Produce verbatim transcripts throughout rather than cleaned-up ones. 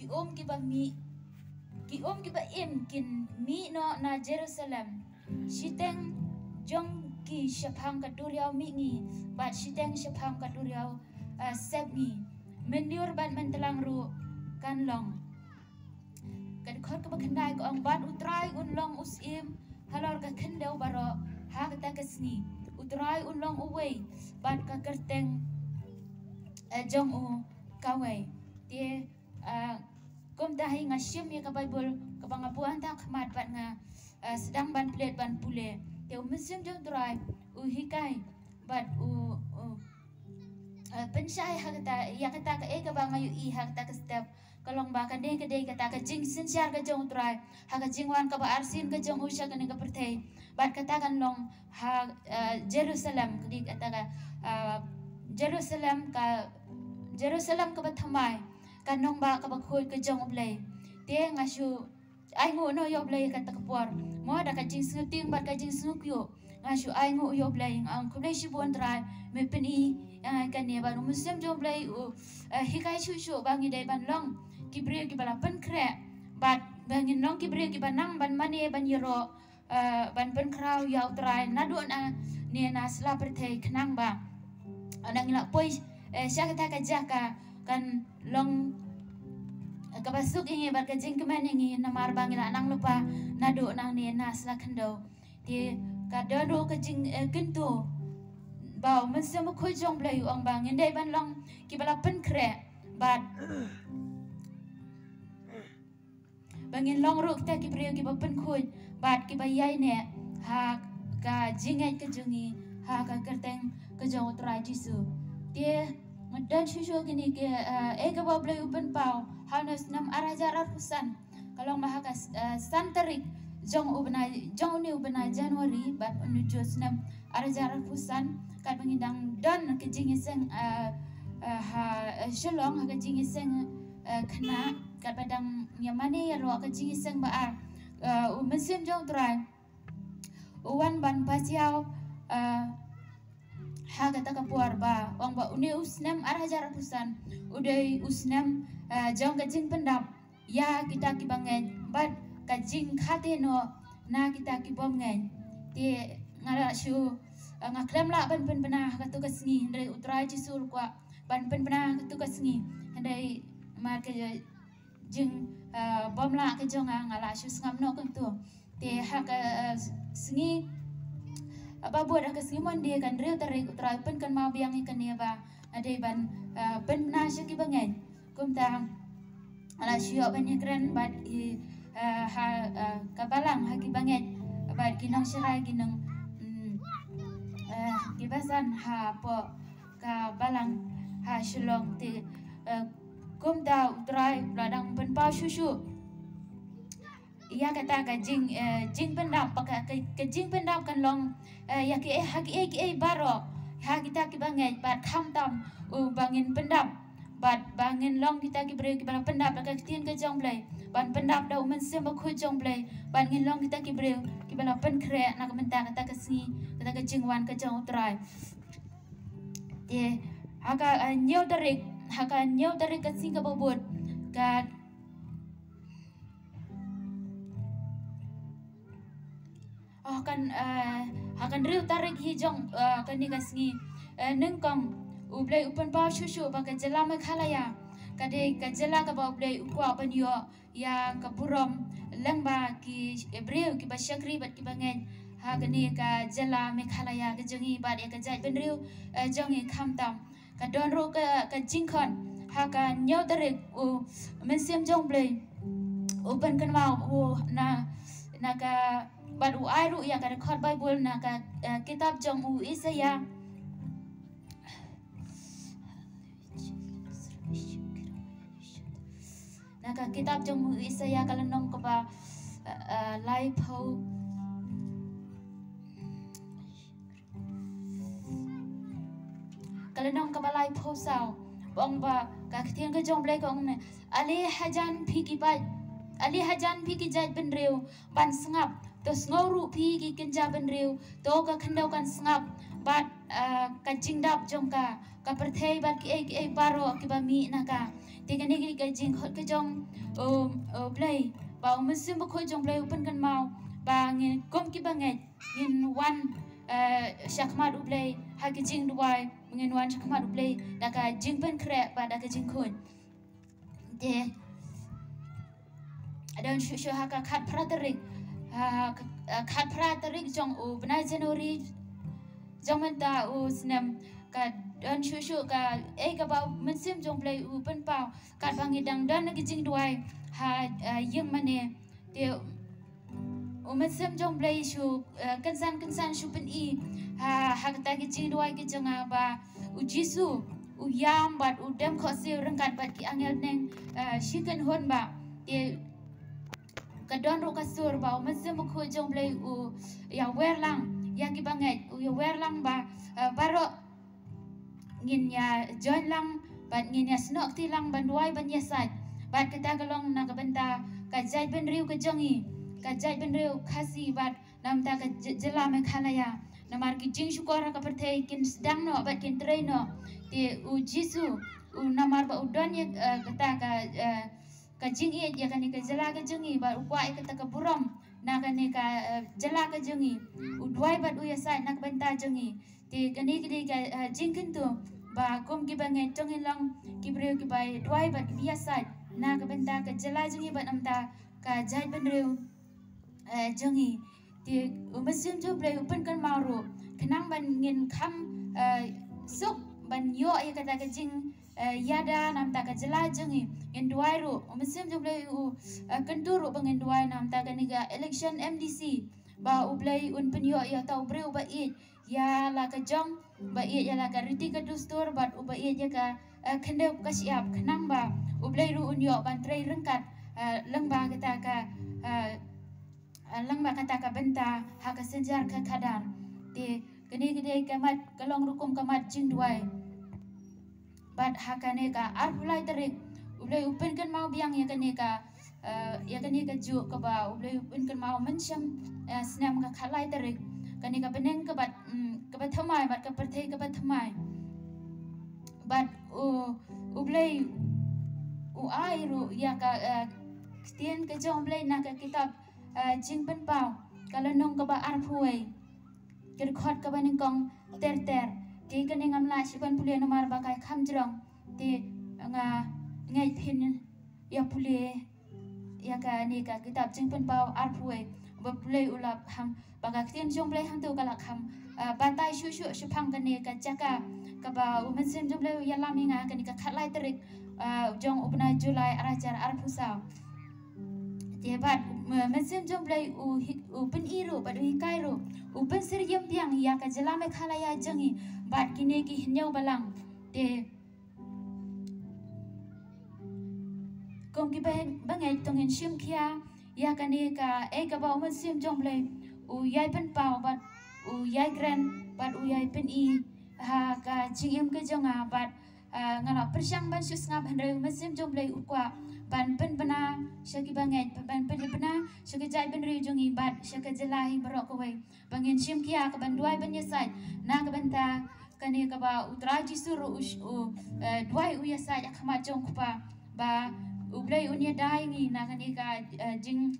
Ki um kiba mih, ki um kiba im kin mih noh na Jerusalem. Shiteng jong ki shaphang ka duriaw mihngi, bad shiteng shaphang ka duriaw, ah, sepngi. Mynjur bad myntlang ruh kan long. Ka dkhot kaba khyndai ka ong, bad U Trai un long u syiem halor ka khyndew baroh ha kata ka sngi. U Trai un long uwei, bad ka kyrteng, eh, jong u kawei. Te, ah, kumta hi nga shim ïa ka Baibl kaba nga buh hangta khmat bad nga, ah, sdang ban plie ban pule. Te U Mynsiem jong U Trai u hikai bad u, u, eh, pynshai ha kata, ïa kata kaei kaba nga ïohi ha kata ka step. Ka long ba kane ka dei kata ka jingsynshar ka jong U Trai ha ka jingwan kaba arsien ka jong u sha kane ka pyrthei. Bad kata kan long ha, eh, Jerusalem, ka dei kata ka, eh, Jerusalem ka, Jerusalem kaba thymmai, ka nongbah kaba khuid ka jong U Blei. Te nga shu ai nguh noh ïa U Blei kata ka por. Mo da ka jingsngewtieng bad ka jingsngewkyiuh nga shu ai nguh ïa U Blei, nga ong khublei shibun Trai, me pyni ïa nga kane bad U Mynsiem jong U Blei u, eh, hikai shuh shuh ba ngi dei ban long ki briew kiba la pynkhreh, bad ba ngin long ki briew kiba nang ban mane ban ïaroh, eh, ban pynkhraw ïa U Trai naduh na ne na sla pyrthei khnang ba, eh, nang ïa la poi, eh, sha kata ka jaka kan long, eh, kaba suk ïa ngi bad ka jingkmen ïa ngi namar ba ngi la nang lypa naduh na ne na sla khyndew. Te ka don ruh ka jing, eh, kyntu ba U Mynsiem Bakhuid jong U Blei u ong ba ngin dei ban long kiba la pynkhreh bad ba ngin long ruh kita ki briew kiba pynkhuid bad kiba ïaineh ha ka jingngeit ka jong ngi ha ka kyrteng ka jong U Trai Jisu. Te nga don shuh shuh kine ki, eh, eh, kaba U Blei u pynpaw ha une u snem ar hajar arphew san. Ka long ba ha ka, eh, san tarik jong u bnai, jong une u bnai January bad une u snem ar hajar arphew san, katba ngi dang don ka jingïaseng, eh, eh, ha, eh, Shillong ha ka jingïaseng, eh, khynnah, katba dang ïa mane ïaroh ka jingïaseng ba ar, eh, U Mynsiem jong U Trai u wan ban pasiaw, eh, ha kata ka por ba ong ba une u snem ar hajar arphew san u dei u snem, eh, jong ka jingpyndap ïa kita kiba ngeit bad ka jingkhaten noh na kita kibym ngeit. Te nga la shu, eh, nga khlem lah ban pynbna ha katu ka sngi, hynrei U Trai Jisu u kwah ban pynbna ha katu ka sngi, hynrei mar ka jing, eh, bym lah ka jong nga, nga la shu sngap noh kumtu. Te ha ka, eh, sngi, eh, ba bud ha ka sngi Monday ka hynriew tarik U Trai u pynkynmaw biang ïa kane ba nga dei ban, eh, pynbna sha kiba ngeit. Kumta nga la shu ïoh ban ïakren bad i, eh, ha, eh, ka balang ha kiba ngeit bad ki nongsharai ki nong, mm, eh, kiba san hapoh ka balang ha Shillong. Te, eh, kumta U Trai u la dang pynpaw shuh shuh ïa kata ka jing, eh, jingpyndap, ka, ka, ka jingpyndap kan long, eh, ïa kiei ha kiei kiei baroh ha kita kiba ngeit bad khamtam u ba ngin pyndap bad ba ngin long kita ki briew kiba la pyndap da ka ktien ka jong U Blei, ban pyndap da U Mynsiem Bakhuid jong U Blei, bad ngin long kita ki briew kiba la pynkhreh na ka bynta kata ka sngi, kata ka jingwan ka jong U Trai. Te ha ka, eh, hynñiew tarik, ha ka hynñiew tarik ka sngi kaba bud, ka Oh, kan, eh, ha ka hynriew tarik hi jong, eh, kane ka sngi, eh, nyngkong U Blei u pynpaw shuh shuh ba ka jylla Meghalaya ka dei ka jylla kaba U Blei u kwah ban ïoh ïa ka burom lyngba ki, eh, briew kiba shakri bad kiba ngeit ha kane ka jylla Meghalaya ka jong ngi bad ïa ka jaitbynriew, eh, jong ngi khamtam. Ka don ruh ka, ka jingkhot ha ka hynñiew tarik, U Mynsiem jong U Blei u pynkynmaw u na, na ka, bad u ai ruh ïa ka dkhot Baibl na ka, eh, kitab jong u Isaïah. Na ka kitab jong u Isaïah ka lynnong kaba, eh, eh, laiphew. Ka lynnong kaba laiphew saw. Ba ong ba ka ktien ka jong U Blei ka ong ne, ale hajan phi ki bad, ale hajan phi ki jaitbynriew ban sngap, to sngew ruh phi ki kynja bynriew, to ka khyndew kan sngap bad, ah, ka jingdap jong ka, ka pyrthei bad kiei kiei baroh kiba mih na ka. Te kane ka dei ka jingkhot ka jong, um, U Blei, ba U Mynsiem Bakhuid jong U Blei u pynkynmaw ba ngin kum kiba ngeit ngin wan, eh, shakhmat U Blei ha ka jingduwai, ngin wan shakhmat U Blei da ka jingpynkhreh bad da ka jingkhuid. Te don shuh shuh ha ka khatphra tarik, ha ka, eh, khatphra tarik jong u bnai January jong mynta u snem, ka don shuh shuh kaei kaba U Mynsiem jong U Blei u pynpaw katba ngi dang don ha ka jingduwai ha, eh, ïing mane. Te U Mynsiem jong U Blei shu, eh, kynsan kynsan shu pyni ha, ha kata ka jingduwai ka jong nga ba U Jisu u ïam bad u dem khohsiew ryngkat bad ki angel bneng, eh, shi kynhun ba. Te ka don ruh ka sur ba U Mynsiem Bakhuid jong U Blei u ïawer lang ïa kiba ngeit, u ïawer lang ba, eh, baroh ngin ïa join lang bad ngin ïa snoh kti lang ban duwai ban ïasaid. Bad kata ka long na ka bynta ka jaitbynriew ka jong ngi, ka jaitbynriew Khasi bad na ka bynta ka j-, jylla Meghalaya. Namar ki jingshukor ha ka pyrthei kin sdang noh bad kin trei noh. Te U Jisu u namar ba u don ïa, eh, kata ka, eh, ka jingïeit ïa kane ka jylla ka jong ngi bad u kwah ïa kata ka burom na kane ka, eh, jylla ka jong ngi. U duwai bad u ïasaid na ka bynta jong ngi. Te kane ka dei ka, eh, jingkyntu ba kum kiba ngeit to ngin long ki briew kiba duwai bad kiba ïasaid na ka bynta ka jylla jong ngi bad na ka bynta ka jaitbynriew, eh, jong ngi. Te U Mynsiem jong U Blei u pynkynmaw ruh khnang ban ngin kham, eh, suk ban ïoh ïa kata ka jing, eh, ïada na ka bynta ka jylla jong ngi. Ngin duwai ruh, U Mynsiem jong U Blei u, eh, kyntu ruh ba ngin duwai na ka bynta kane ka election M D C, ba U Blei un pynïoh ïa uta u briew uba ïeit ïa la ka jong, ba ïeit ïa la ka riti ka dustur bad uba ïeit ïa ka, eh, khyndew ka shyiap, khnang ba U Blei ruh un ïoh ban trei ryngkat, eh, lyngba kata ka, eh, eh, lyngba kata ka bynta ha ka synshar ka khadar. Te kane ka dei ka mat, ka long ruh kum ka mat jingduwai. Bad ha kane ka arphew lai tarik U Blei u pynkynmaw biang ïa kane ka, eh, ïa kane ka juk kaba U Blei u pynkynmaw mynshem, eh, snem ka khatlai tarik. Kane ka bneng kaba, mm, kaba thymmai bad ka pyrthei kaba thymmai. Bad U, U Blei u ai ruh ïa ka, eh, ktien ka jong U Blei na ka kitab, eh, Jingpynpaw ka lynnong kaba arphew wei, ka dkhot kaba nyngkong ter ter. Te kane ngam lah shuh ban pule namar ba ka kham jrong. Te nga ngeit phin ïa pule ïa kane ka kitab Jingpynpaw arphew wei, ba U Blei u la kham, ba ka ktien jong U Blei hangto ka la kham, ah, batai shuh shuh shaphang kane ka jaka kaba U Mynsiem jong U Blei u ïalam ïa nga kane ka khatlai tarik, ah, jong u bnai July arhajar arphew saw. Te bad, m-, Mynsiem jong U Blei u hi-, u pyni ruh bad u hikai ruh, u pynsyriem biang ïa ka jylla Meghalaya jong ngi bad kine ki hynñiew balang. Te kum kiba, ba ngeit to ngin shim khia ïa kane kaei kaba U Mynsiem jong U Blei u ïai pynpaw bad u ïai kren bad u ïai pyni ha ka jingim ka jong nga bad, ah, nga la pyrshang ban shu sngap hynrei U Mynsiem jong U Blei u kwah ban pynbna sha kiba ngeit, ban pynbna sha ka jaitbynriew jong ngi bad sha ka jylla hi baroh kawei. Ba ngin shim khia ka ban duwai ban ïasaid na ka bynta kane kaba U Trai Jisu ruh u sh-, u, eh, duwai u ïasaid ha khmat jong U Kpa, ba U Blei un ïada ïa ngi na kane ka, eh, jing,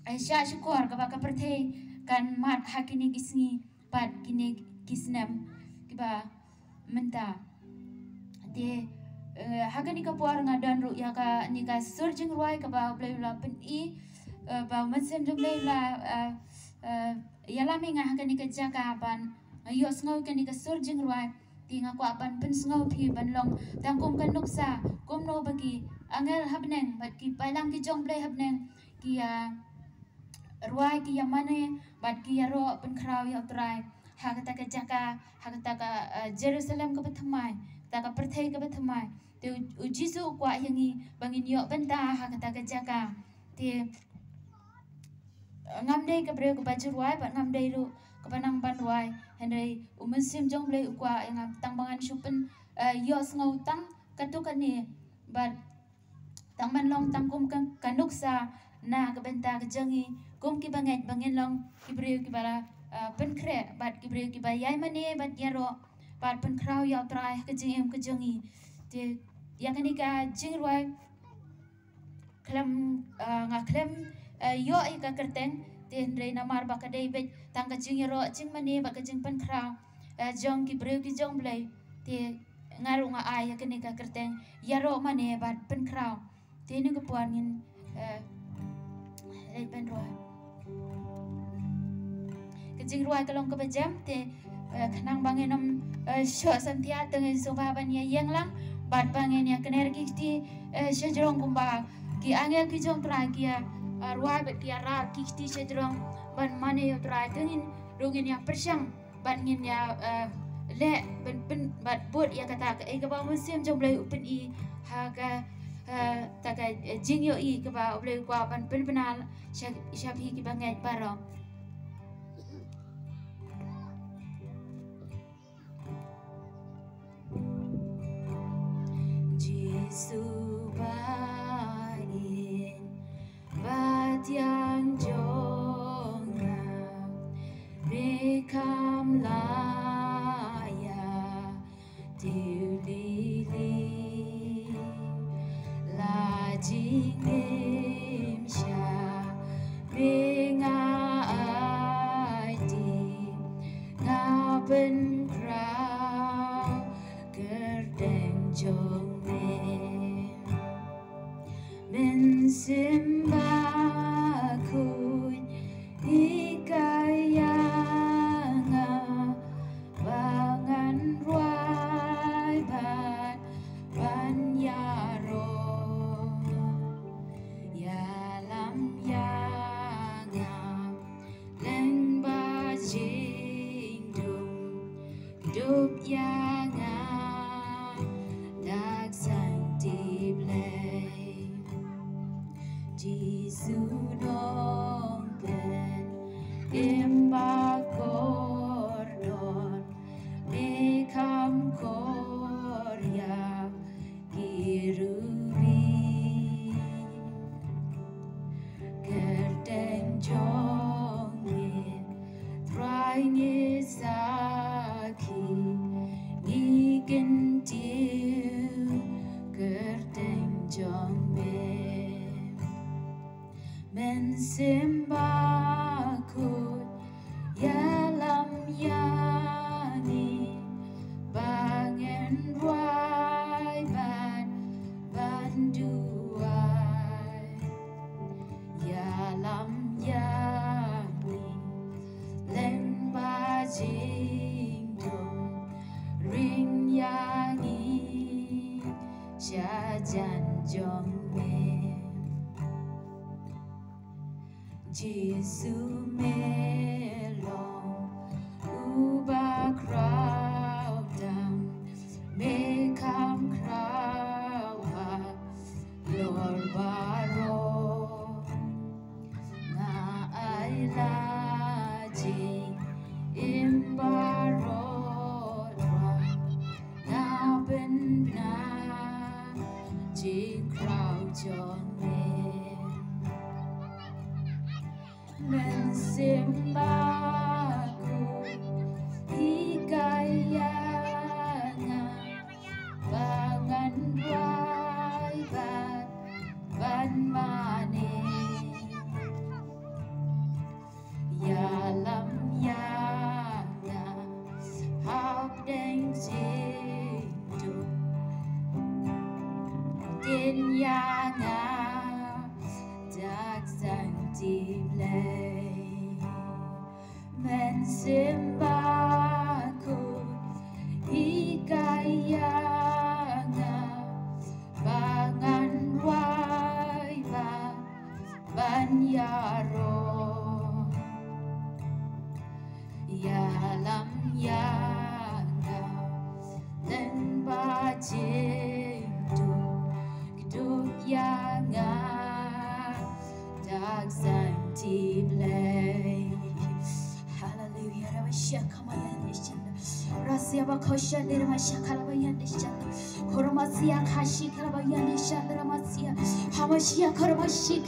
eh, shah shukor kaba ka pyrthei kan mad ha kine ki sngi bad kine ki snem kiba mynta. Te, eh, ha kane ka por nga don ruh ïa kane ka sur jingrwai kaba U Blei u la pyni, eh, ba U Mynsiem jong U Blei u la, eh, eh, ïalam ïa nga ha kane ka jaka ban ïohsngew kane ka sur jingrwai. Te nga kwah ban pynsngew phi ban long tang kum ka nuksa, kumno ba ki angel ha bneng bad ki balang ki jong U Blei ha bneng ki, ah, rwai, ki ïa mane bad ki ïaroh pynkhraw ïa U Trai ha kata ka jaka, ha kata ka, eh, Jerusalem kaba thymmai, kata ka pyrthei kaba thymmai. Te U, U Jisu u kwah ïa ngi ba ngin ïoh bynta ha kata ka jaka. Te ngam dei ka briew kaba ju rwai bad ngam dei ruh kaba nang ban rwai, hynrei U Mynsiem jong U Blei u kwah ïa nga tang ba ngan shu pyn, eh, ïohsngew tang katto katne bad tang ban long tang kum ka, ka nuksa na ka bynta ka jong ngi kum kiba ngeit ba ngin long ki briew kiba la, ah, pynkhreh bad ki briew kiba ïai mane bad ïaroh bad pynkhraw ïa U Trai ha ka jingim ka jong ngi. Te ïa kane ka jingrwai khlem, ah, nga khlem, ah, ïoh ïa ka kyrteng, te hynrei namar ba ka dei beit tang ka jingïaroh jingmane bad ka jingpynkhraw, ah, jong ki briew ki jong Blei, te nga ruh nga ai ïa kane ka kyrteng ïaroh mane bad pynkhraw. Te ïa kane ka por ngin, eh, leit ban rwai. Ka jingrwai ka long kaba jem te, eh, khnang ba ngin ym, eh, shoh samthiah, te ngin sngewbha ban ïa ïeng lang bad ba ngin ïa kner ki kti, eh, sha jrong kumba ki angel ki jong U Trai ki ïa, eh, rwai bad ki ïa ral ki kti sha jrong ban mane ïa U Trai, te ngin ruh ngin ïa pyrshang bad ngin ïa, eh, leh ban pyn, bad bud ïa kata kaei kaba U Mynsiem jong U Blei u pyni ha ka, eh, kata ka, eh, jingïohi kaba U Blei u kwah ban pynbna sha, sha phi kiba ngeit baroh. Jisu ba in ba thiang jong nga, me kham la ïathuh lili. La jingim sha me nga aiti, nga pynkhraw kyrteng jong me. Mynsiem Bakhuid hikai ïa nga ba ngan rwai bad ban ïaroh. Ïalam ïa nga lyngba jingdum, dup ïa nga dak sangti Blei. Jisu Nongpynim ba kordor, me kham kor ïa ki rubi. Kyrteng jong me Trai ngi sakhi, ngi kyntiew kyrteng jong me. Mynsiem Bakhuid ïalam ïa ngi ba ngin rwai bad ban duwai. Ïalam ïa ngi lyngba jingdum, ring ïa ngi sha jan jong me. Jisu me long uba khraw tam, me kham khraw halor baroh. Nga ai la jingim baroh, nga pynbna jingkhraw jong me. Mynsiem Bakhuid hikai ïa nga ba ngan rwai bad ban mane. Ïalam ïa nga hapdeng jingdum, ktien ïa nga dak sangti Blei. Mynsiem Bakhuid hikai ïa nga ba ngan rwai bad ban ïaroh. Ïalam ïa nga lyngba jingdum, kdup ïa nga dak sangti Blei. Haleluya. Rama shia kama yan dishanda. Rasia ba kosha de rama shia kalaba yan dishanda. Korama sia kashi kalaba yan dishanda rama sia. Hama shia korama shik.